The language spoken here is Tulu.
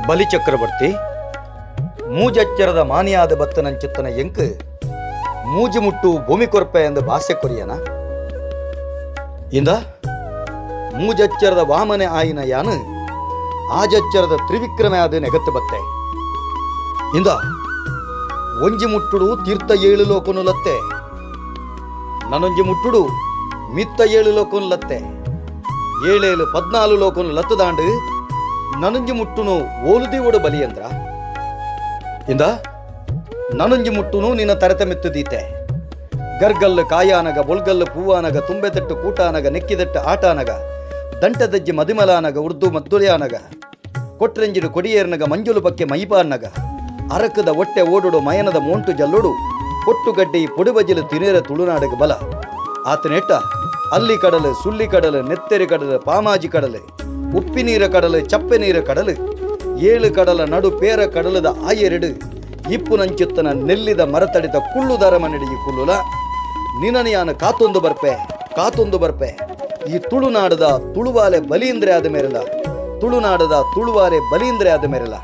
ಬಲಿಚಕ್ರವರ್ತಿ, ಮೂಜಚ್ಚರದ ಮಾನಿಯಾದ ಬತ್ತನಂಚಿತ್ತನ ಎಂಕ್ ಮೂಜಿ ಮುಟ್ಟು ಭೂಮಿ ಕೊರ್ಪೆ ಎಂದು ಭಾಷೆ ಕೊರಿಯನ. ಇಂದ, ಮೂಜಚ್ಚರದ ವಾಮನೆ ಆಯಿನ ಯಾನು ಆಜಚ್ಚರದ ತ್ರಿವಿಕ್ರಮೆ ಆದ ನೆಗತ್ತು ಬತ್ತೆ. ಇಂದ, ಒಂಜಿ ಮುಟ್ಟುಡು ತೀರ್ಥ ಏಳು ಲೋಕನು ಲತ್ತೆ, ನನೊಂಜಿ ಮುಟ್ಟುಡು ಮಿತ್ತ ಏಳು ಲೋಕನು ಲತ್ತೆ. ಏಳೇಳು 14 ಲೋಕನು ಲತ್ತದಾಂಡು ನನೊಂಜಿ ಮುಟ್ಟುನು ಓಲುದೀವಡು ಬಲಿಯಂದ್ರ. ಇಂದ, ನನೊಂಜಿ ಮುಟ್ಟುನು ನಿನ್ನ ತರೆತ ಮಿತ್ತು ದೀತೆ. ಗರ್ಗಲ್ಲು ಕಾಯಾನಗ, ಬೊಲ್ಗಲ್ಲು ಪೂವಾನಗ, ತುಂಬೆದಟ್ಟು ಕೂಟಾನಗ, ನೆಕ್ಕಿದಟ್ಟು ಆಟಾನಗ, ದಂಟದಜ್ಜಿ ಮದಿಮಲಾನಗ, ಉರ್ದು ಮದ್ದುರಿಯಾನಗ, ಕೊಟ್ರೆಂಜಿಡು ಕೊಡಿಯೇರ್ನಗ, ಮಂಜುಲು ಬಕ್ಕೆ ಮೈಪಾನ್ನಗ, ಅರಕದ ಒಟ್ಟೆ ಓಡುಡು, ಮಯನದ ಮೋಂಟು ಜಲ್ಲುಡು, ಪೊಟ್ಟುಗಡ್ಡಿ ಪೊಡಿಬಜಿಲು ತಿನೇರ ತುಳುನಾಡಗ ಬಲ. ಆತನೆಟ್ಟ ಅಲ್ಲಿ ಕಡಲು, ಸುಳ್ಳಿ ಕಡಲು, ನೆತ್ತೆರಿ ಕಡಲು, ಪಾಮಾಜಿ ಕಡಲು, ಉಪ್ಪಿನೀರ ಕಡಲು, ಚಪ್ಪೆ ನೀರ ಕಡಲು, ಏಳು ಕಡಲ ನಡು ಪೇರ ಕಡಲದ ಆಯೆರಡು ಇಪ್ಪುನಂಚುತ್ತನ ನೆಲ್ಲಿದ ಮರತಡಿತ ಕುಳ್ಳುದರ ಮನೆಡಿ ಕುಳ್ಳುಲ ನಿನನಿಯಾನ ಕಾತೊಂದು ಬರ್ಪೆ, ಕಾತೊಂದು ಬರ್ಪೆ. ಈ ತುಳುನಾಡದ ತುಳುವಾಲೆ ಬಲೀಂದ್ರೆ ಆದ ಮೇರಲ, ತುಳುನಾಡದ ತುಳುವಾಲೆ ಬಲೀಂದ್ರೆ ಆದ ಮೇರಲ.